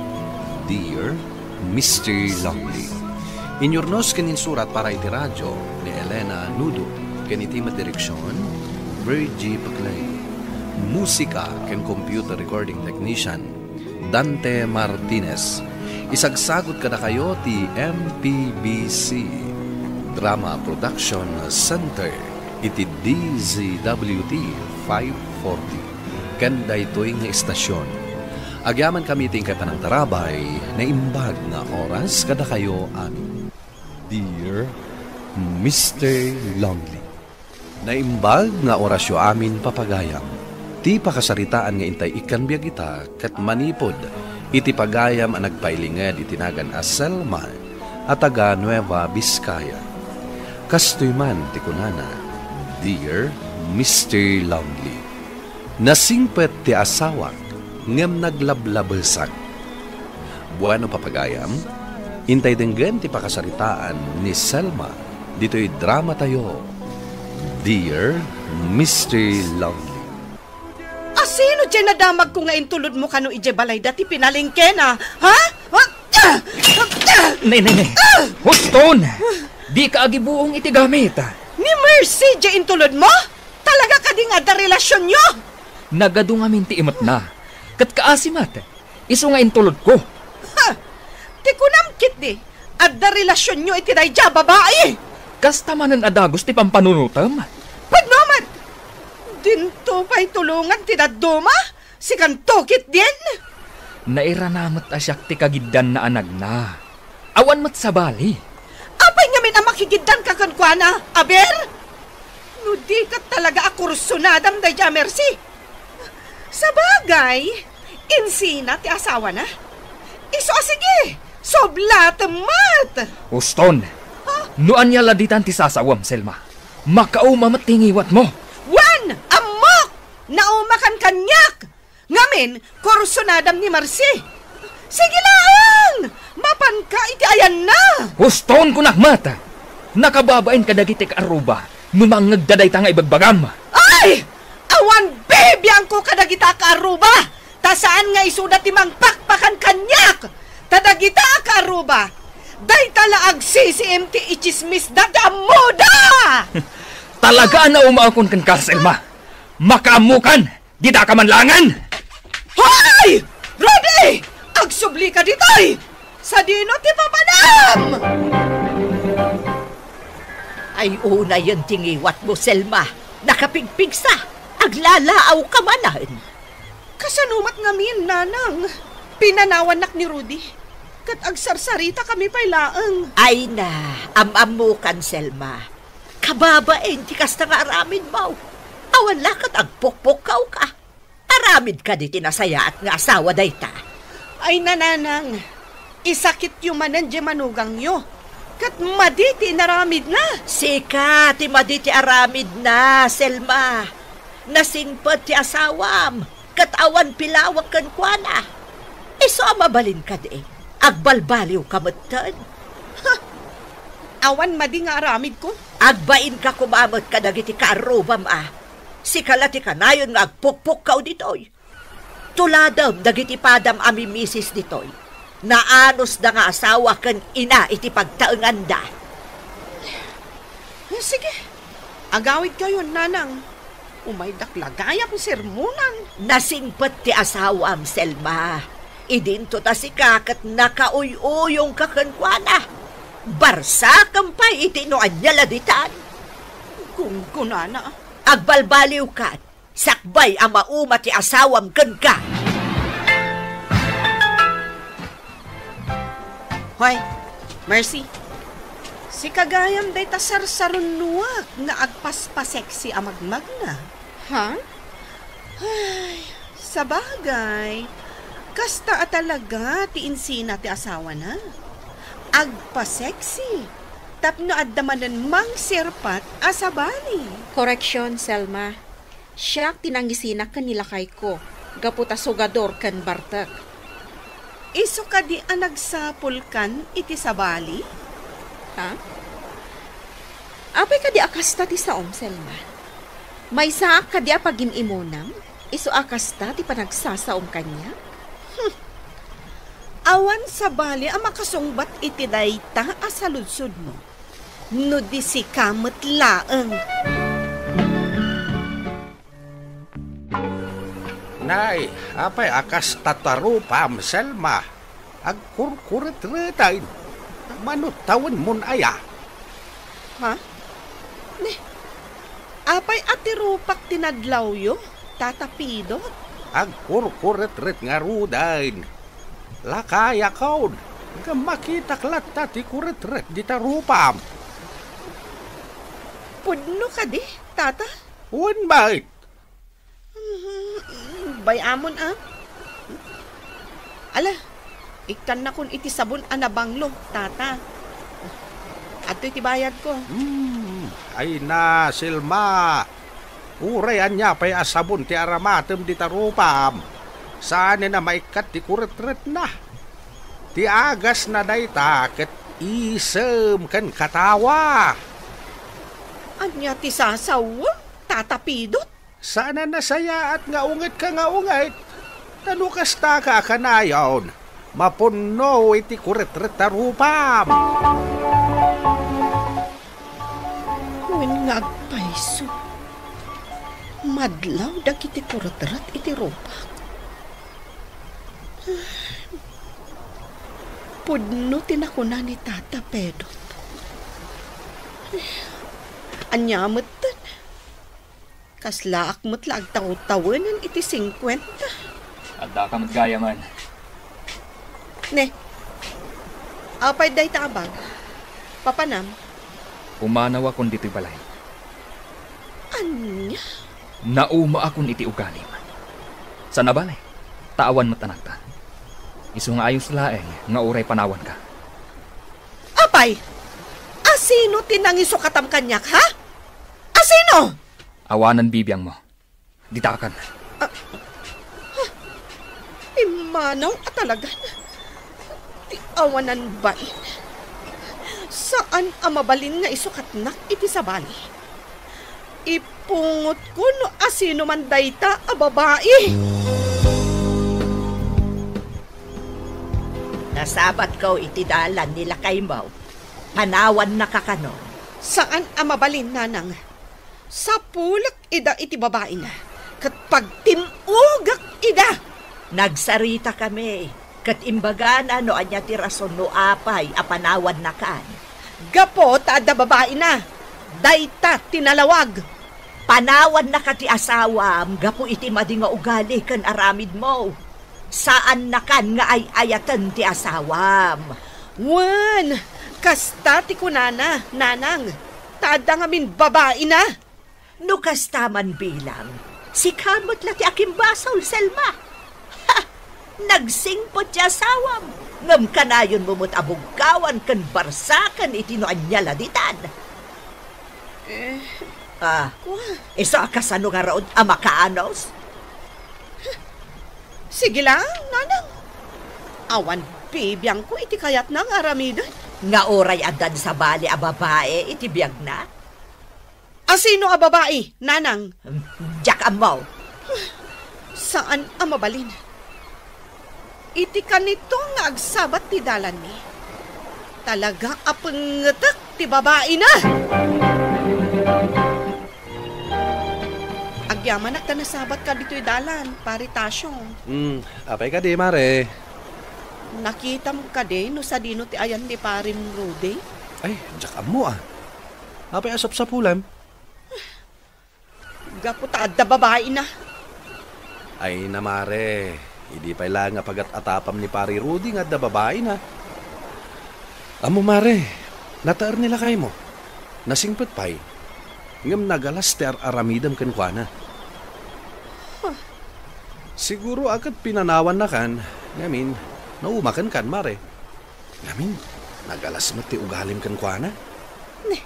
Dear Mister Lonely. Inyurnos ken insurat para iti radio ni Elena Nudo, ken iti met direksion, Virgie Paclay. Musika ken computer recording technician, Dante Martinez. Isagsagut kadakayo ti M P B C Drama Production Center iti D Z W T five forty. Ken daytoy nga istasion, agyamankami iti inkay panangtarabay, naimbag nga oras kadakayo amin. Dear Mister Lonely. Naimbag nga orasyo amin, papagayam. Ti pakasaritaan nga intay ikkan biag ita ket manipud iti pagayam a nagpailinged iti nagan a Selma a taga Nueva Vizcaya. Kastoy man ti kunana, Dear Mister Lonely. Nasingpet ti asawak ngem naglablabesak. Bueno, papagayam, intay denggen ti pakasaritaan ni Selma ditoy dramatayo, Dear Mister Lonely. Asino diay nadamagko nga intulodmo kano idiay balayda ti pinalengkena? Ha? Ne, ne, ne. Huston! Dika agibuong iti gamit. Ni Mercy diay intulodmo? Talaga kadi nga adda relasionyo? Nagadu ngamin ti imetna. Ket kaasi met, isu nga intulodko. Ha! Ti kunam ketdi, adda relasionyo iti daydiay a babai! Kasta manen a dagus ti pampanunotem? Pudno met! Dinto pay tulongan ti dadduma? Sikanto ketdin? Nairana met a siak ti kagiddan a nagna. Awan met sabali. Apay ngamin a makigiddanka kenkuana, aber? No di ket talaga a kursunadam daydiay a Mercy. Sabagay, insina ti asawana. Isu a sige, sublatem met. Uston, Ha? No ania la ditan ti sasawem, Selma, makauma met ti ngiwatmo. Wen, ammok! Naumakan kaniak! Ngamin, kursunadam ni Marcy. Sige laeng! Mapanka iti ayanna! Huston, kunak met! Nakababain kadagiti kaarruba no mangngegda dayta nga ibagbagam. Ay! Awan bibiangko kadagita a kaarruba! Ta saan nga isuda ti mangpakpakan kaniak! Ta dagita a kaarruba, dayta la agsisiim ti itsismisda ti ammoda! Talaga a naumaakon kenka, Selma. Makaammokan! Dita ka manlaengen! Hoy! Rudy! Agsublika ditoy! Sadino ti papanam? Ay, unayen ti ngiwatmo, Selma. Nakapigpigsa. Aglalaawka manen. Kasano met ngamin, Nanang? Pinanawannak ni Rudy. Ket agsarsarakami pay laeng. Ay na, am-ammokan, Selma. Kababain ti kasta nga aramidmo. Awan la ket agpukpukkawka. Aramid kadi ti nasayaat nga asawa dayta? Ay, Nanang, isakityo manen diay manugangyo. Ket madi ti inaramidna. Sika ti madi ti aramidna, Selma. Nasingpet ti asawam, ket awan pilawek kenkuana. Isu a mabalin kadi, agbalbaliwka metten. Ha! Awan madi nga aramidko? Agbainka koma met kadagiti kaarrubam a. Sika la ti kanayon nga agpukpukkaw ditoy. Tuladem dagiti padam a mimisis ditoy. Naanusda nga asawa ken ina iti pagtaenganda. Sige, agawidkayon, Nanang. Umaydak la gayam sermonan. Nasingpet ti asawam, Selma. Idinto ta sika ket nakauy-uyongka kenkuana. Barsakem pay iti no ania la ditan. Gunggonana. Agbalbaliwkan. Sakbay a mauma ti asawam kenka. Hoy, Mercy. Sika gayam dayta sarsarunnuak nga agpaspaseksi a magmagna. Ha? Ay, sabagay, kasta a talaga ti insina ti asawana. Agpaseksi tapno adda manen mangserpat a sabali. Koreksyon, Selma. Siak ti nangisina ken ni lakayko, gapu ta sugador ken bartek. Isu kadi a nagsapulkan iti sabali? Ha? Apay kadi a kasta ti saom, Selma? Maysaak kadi a pagim-imunam, isu a kasta ti panagsasaom kaniak? Hmm. Awan sabali a makasungbat iti dayta a saludsodmo. No di sika met laeng. Nay, apay a kasta ti rupam, Selma? Agkurkuretreten. Mano tawenmon aya? Ha? Ni, apay a ti rupak ti nadlawyo, Tata Pidot? Agkurkuretret ngaruden. Lakayakon, ngem makitak latta ti kuretret dita rupam. Pudno kadi, Tata? Wen met. Mhm, bay-amon, a. Ala, ikkannakon iti sabon a nabanglo, Tata. Adtoy ti bayadko. Hmm, ay na, Selma. Uray ania pay a sabon ti aramatem dita rupam, saanen a maikkat ti kuretretna. Ti agasna dayta ket isem ken katawa. Ania ti sasaoem, Tata Pidot? Saan a nasayaat nga ungetka nga unget. Ta no kastaka a kanayon, mapunno iti kuretret a rupam. Wen nga agpayso, madlaw dagiti kuretret iti rupak. Pudno ti nakuna ni Tata Pidot. Ania metten? Kaslaak met la agtawtawenen iti singkuenta. Addaka met gayamen. Ne, apay dayta a bag? Papanam? Pumanawakon ditoy balay. Ania? Naumaakon iti ugalim. Saan a bale, ta awan met anakta. Isu nga ayos laeng nga uray panawanka. Apay, asino ti nangisukatam kaniak, ha? Asino? Awanan bibiangmo. Ditakan. Ah, ha? Immanaw a talagan. Ti awanan bain. Saan a mabalin nga isukatnak iti sabali. Ipungotko no asino man dayta a babai. Nasabatko iti dalan ni lakaymo. Panawannaka kano. Saan a mabalin, Nanang. Sapulek ida iti babaina, ket pagtim-ogak ida. Nagsaritakami, ket imbagana no ania ti rason no apay a panawannakan. Gapu ta adda babaina, dayta ti nalawag. Panawannaka ti asawam gapu iti madi nga ugali ken aramidmo. Saannakan nga ay-ayaten ti asawam. Wen, kasta ti kunana, nanang, ta adda ngamin babaina. No kasta man bilang, sika met la ti akimbasol, Selma. Ha! Nagsingpet ti asawam, ngem kanayonmo met a bugkawan ken barsaken iti no ania la ditan. Eh, Ah, kua. Isu a kasano ngarud a makaanus? Sige lang, nanang. Awan bibiangko iti kayatna nga aramiden. Nga uray addan sabali a babai iti biagna? Asino a babai, nanang? Diak ammo. Saan a mabalin. Iti kanito nga agsabat ti dalanmi, talaga a pengetek ti babaina. Agyamanak ta nasabatka ditoy dalan, Pari Tasio. Hmm, apay kadi, Mare? Nakitam kadi no sadino ti ayan ni Parim Rudy? Ay, diak ammo, ah. Apay a sapsapulem? Gapu ta adda babaina. Ay na, Mare, idi pay laeng a pagat-atapam ni Pari Rudy nga adda babaina. Ammo, Mare, nataer ni lakaymo. Nasingpet pay. Ngem nagalas ti ar-aramidem kenkuana. Huh. Siguro a ket pinanawannakan, ngamin, naumakenkan, Mare. Ngamin, nagalas met ti ugalim kenkuana. Ne.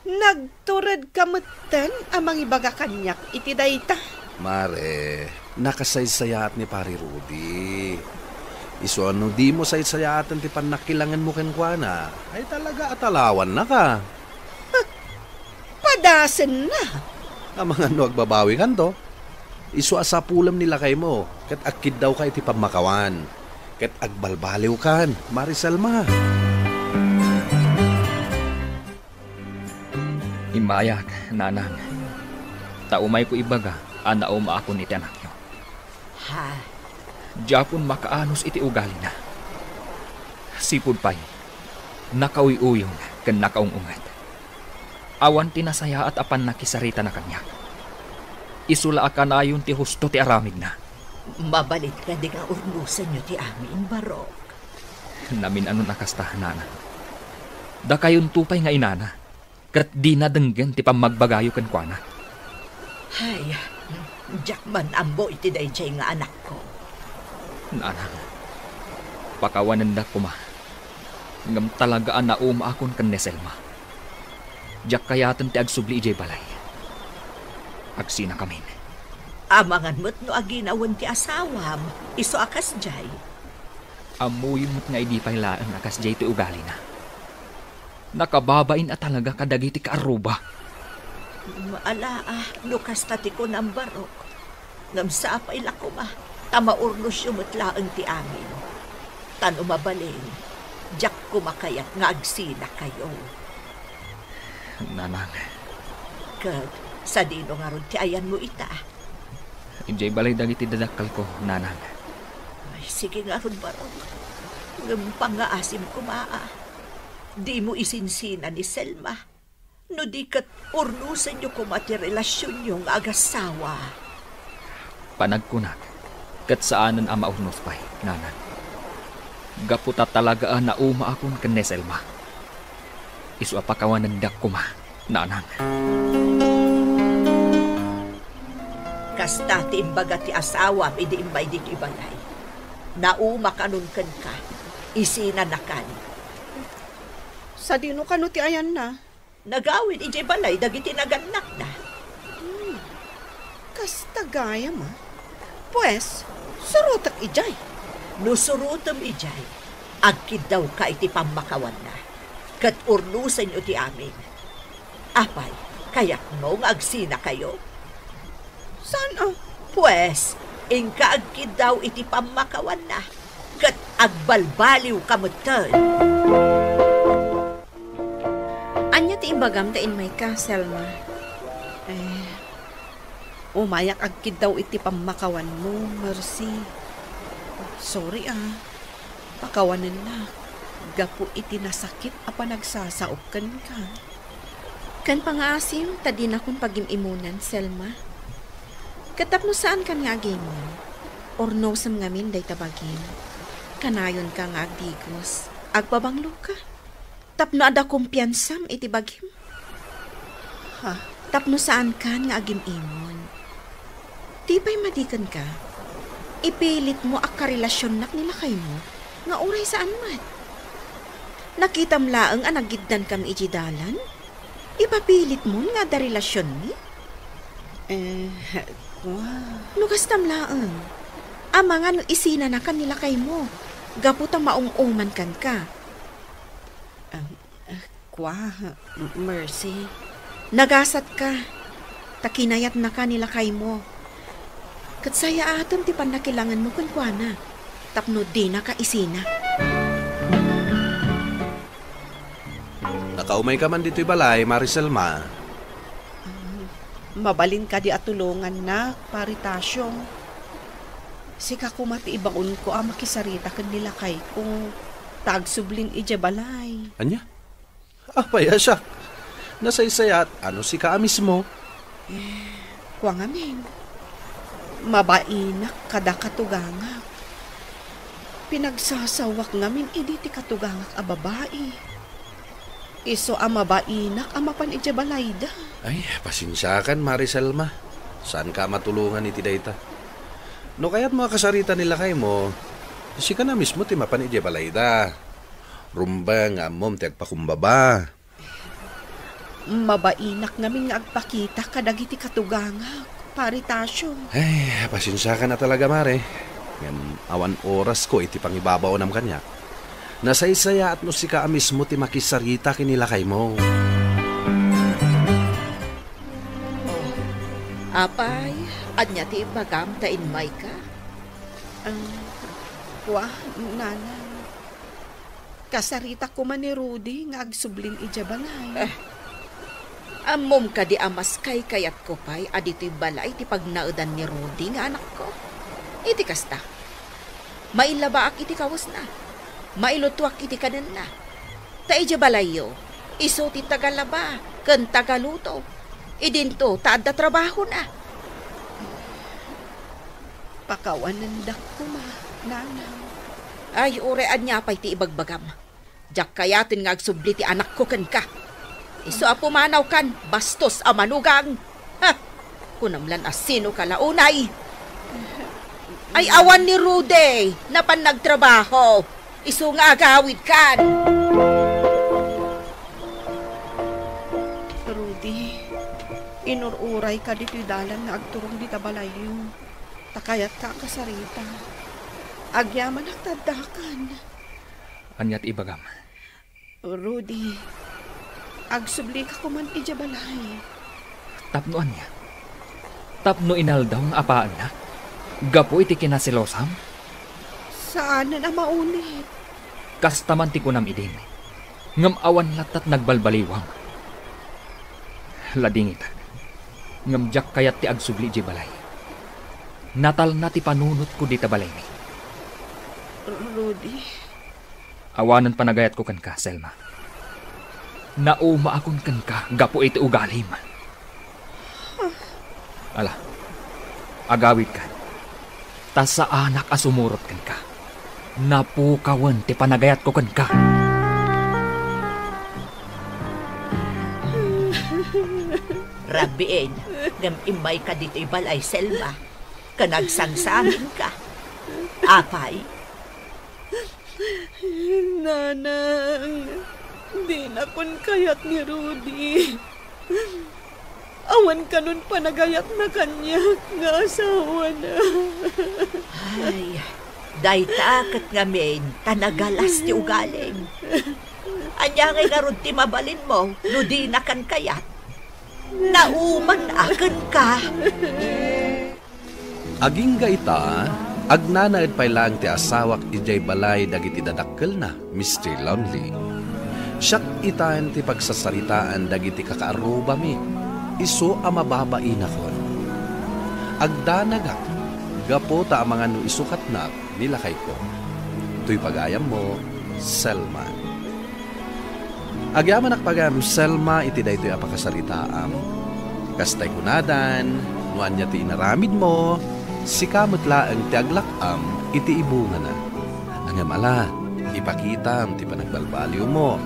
Nagturedka metten a mangibaga kaniak iti dayta. Mare, nakasaysayaat ni Pari Rudy. Isu a no dimo saysayaaten ti pannakilangenmo kenkuana, ay talaga a talawannaka. Padasenna. Amangan no agbabawikanto, isu a sapulem ni lakaymo ket agkiddawka iti pammakawan, ket agbalbaliwkan, Mare Selma. Immayak, nanang, ta umayko ibaga a naumaakon iti anakyo. Ha? Diakon makaanus iti ugalina. Sipud pay, nakauy-uyong ken nakaung-unget. Awan ti nasayaat a pannakisaritana kaniak. Isu la a kanayon ti husto ti aramidna. Mabalin kadi nga urnosenyo ti amin, Barok? Namin-anon a kasta, nanang. Dakayonto pay nga inana, ket dina denggen ti pammagbagayo kenkuana. Ay, diak man ammo iti daydiay nga anakko. Nanang, pakawanendak koma, ngem talaga a naumaakon ken ni Selma. Diak kayaten ti agsubli idiay balay. Agsinakamin. Amangan met no aginawen ti asawam, isu a kasdiay. Ammoyo met nga idi pay laeng a kasdiay ti ugalina. Nakababain a talaga kadagiti kaarruba. Ala, no kasta ti kunam, Barok. Ngem sapay la koma, ta maurnosyo met laeng ti amin. Ta no mabalin, diak koma kayat nga agsinakayo. Nanang. Ket sadino ngarud ti ayanmo ita? Idiay balay dagiti dadakkelko, nanang. Ay, sige ngarud, Barok. Ngem pangngaasim koma a dimo isinsina ni Selma. No di ket urnosenyo koma ti relasionyo nga agassawa. Panagkunak, ket saanen a maurnos pay, nanang. Gapu ta talaga a naumaakon ken ni Selma. Isu a pakawanendak koma, nanang. Kasta ti imbaga ti asawam idi immay ditoy balay. Naumakanon kenka, isinanakan. Sadino kano ti ayanna? Nagawid idiay balay dagiti nagannakna. Hmm. Kasta gayam, a. Pues, surotek idiay. No surotem idiay, agkiddawka iti pammakawanna, ket urnosenyo ti amin. Apay, kayatmo nga agsinakayo? Saan a? Pues, inka agkiddaw iti pammakawanna, ket agbalbaliwka metten. Ania ti imbagam ta immayka, Selma? Eh, Umayak agkiddaw iti pammakawanmo, Mercy. Sorry, ah. Pakawanennak gapu iti nasakit a panagsasaok kenka. Ken pangaasim ta dinakon pagim-imunan, Selma. Ket tapno saankan nga agimon, urnosem ngamin dayta bagim. Kanayonka nga agdigos. Agpabangloka. Tapno adda kumpiansam iti bagim. Ha? Tapno saankan nga agim-imon. Ti pay madi kenka, ipilitmo a karelasionnak ni lakaymo nga uray saan met. Nakitam laeng a nagiddankami idiay dalan? Ipapilitmon nga adda relasionmi? Eh, kua. No kastam laeng, amangan no isinanakan ni lakaymo, gapu ta maum-uman kenka. Ah, ah, kua, M-, Mercy. Nagasatka, ta kinayatnaka ni lakaymo. Ket sayaatem ti pannakilangenmo kenkuana, tapno dinaka isina. Nakaumayka man ditoy balay, Mari Selma. Ah, mabalin kadi a tulongannak, Pari Tasio. Sika koma ti ibaonko a makisarita ken ni lakayko, ta agsublin idiay balay. Ania? Apay a siak? Nasaysayaat a no sika a mismo. Eh, kua ngamin, mabainak kada katugangak. Pinagsasawak ngamin idi ti katugangak a babai. Isu a mabainak a mapan idiay balayda. Ay, pasensiakan, Mari Selma. Saanka a matulongan iti dayta. No kayatmo a kasarita ni lakaymo, sika na mismo ti mapan idiay balayda. Rumbeng nga ammom ti agpakumbaba. Mabainak ngamin nga agpakita kadagiti katugangak, Pari Tasio. Ay, pasensiakan a talaga, Mare. Ngem awan orasko iti pangibabaonam kaniak. Nasaysayaat no sika a mismo ti makisarita ken ni lakaymo. Oh, apay, ania ti ibagam ta immayka? Ah, kua, nanang. Kasaritak koma ni Rudy nga agsublin idiay balay. Eh, ammom kadi a mas kaykayatko pay a ditoy balay ti pagnaedan ni Rudy nga anakko? Iti kasta, maillabaak iti kawesna, mailutuak iti kanenna. Ta idiay balayyo, isu ti tagalaba ken tagaluto. Idinto ta adda trabahona. Pakawanendak koma, nanang. Ay, uray ania pay ti ibagbagam. Diak kayaten nga agsubli ti anakko kenka. Isu a pumanawkan, bastos a manugang. Ha! Kunam lan a sinoka la unay. Ay, awan ni Rudy, napan nagtrabaho. Isu nga agawidkan. Rudy, inur-urayka ditoy dalan nga agturong dita balayyo. Ta kayatka a kasarita. Agyamanak ta addakan. Ania ti ibagam? Rudy, agsublika koman idiay balay. Tapno ania? Tapno inaldaw nga apaannak? Gapu iti kinaselosam? Saanen a maunit. Kasta man ti kunam idin. Ngem awan latta ti nagbalbaliwam. Ladingitak. Ngem diak kayat ti agsubli idiay balay. Natalna ti panunotko dita balaymi. Rudy. Awanen panagayatko kenka, Selma. Naumaakon kenka gapu iti ugalim. Ala, agawidkan. Ta saanak a sumurot kenka. Napukawen ti panagayatko kenka. Rabiin, ngem immayka ditoy balay, Selma. Ken agsangsanginka. Apay? Nanang, dinakon kayat ni Rudy. Awan kanon panagayatna kaniak nga asawana. Ay, dayta ket ngamin ta nagalas ti ugalim. Ania ngay ngarud ti mabalinmo no dinakan kayat? Nauman a kenka. Agingga ita, agnanaed pay laeng ti asawak idiay balay dagiti dadakkelna, Mister Lonely. Siak itaen ti pagsasaritaan dagiti kakaarrubami, isu a mababainakon. Agdanagak gapu ta amangan no isukatnak ni lakayko. Toy pagayammo, Selma. Agyamanak pagayam, Selma, iti daytoy a pakasaritaam. Kastay kunadan, no ania ti inaramidmo, sika met laeng ti aglak-am iti ibungana. Ngem ala, ipakitam ti panagbalbaliwmo.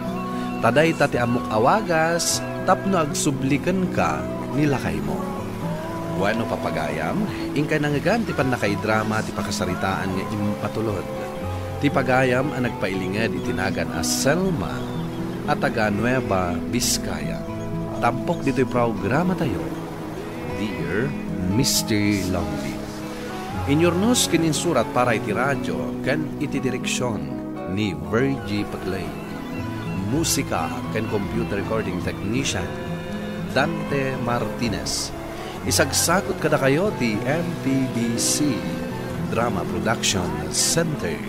Ta dayta ti ammok a wagas tapno agsubli kenka ni lakaymo. Wenno, papagayam, inkay nangngegan ti pannakaidrama ti pakasaritaan nga impatulod ti pagayam a nagpailinged iti nagan a Selma a taga Nueva Vizcaya. Tampok ditoy programatayo, Dear Mister Lonely. Inyurnos ken insurat para iti radio ken iti direksion ni Virgie Paclay. Musika ken computer recording technician, Dante Martinez. Isagsakot kadakayo ti M P B C Drama Production Center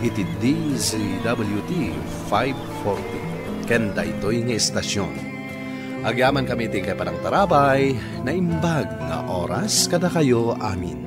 iti D Z W T five forty. Ken daytoy nga estasion, agyamankami iti inkay panangtarabay, naimbag nga oras kadakayo amin.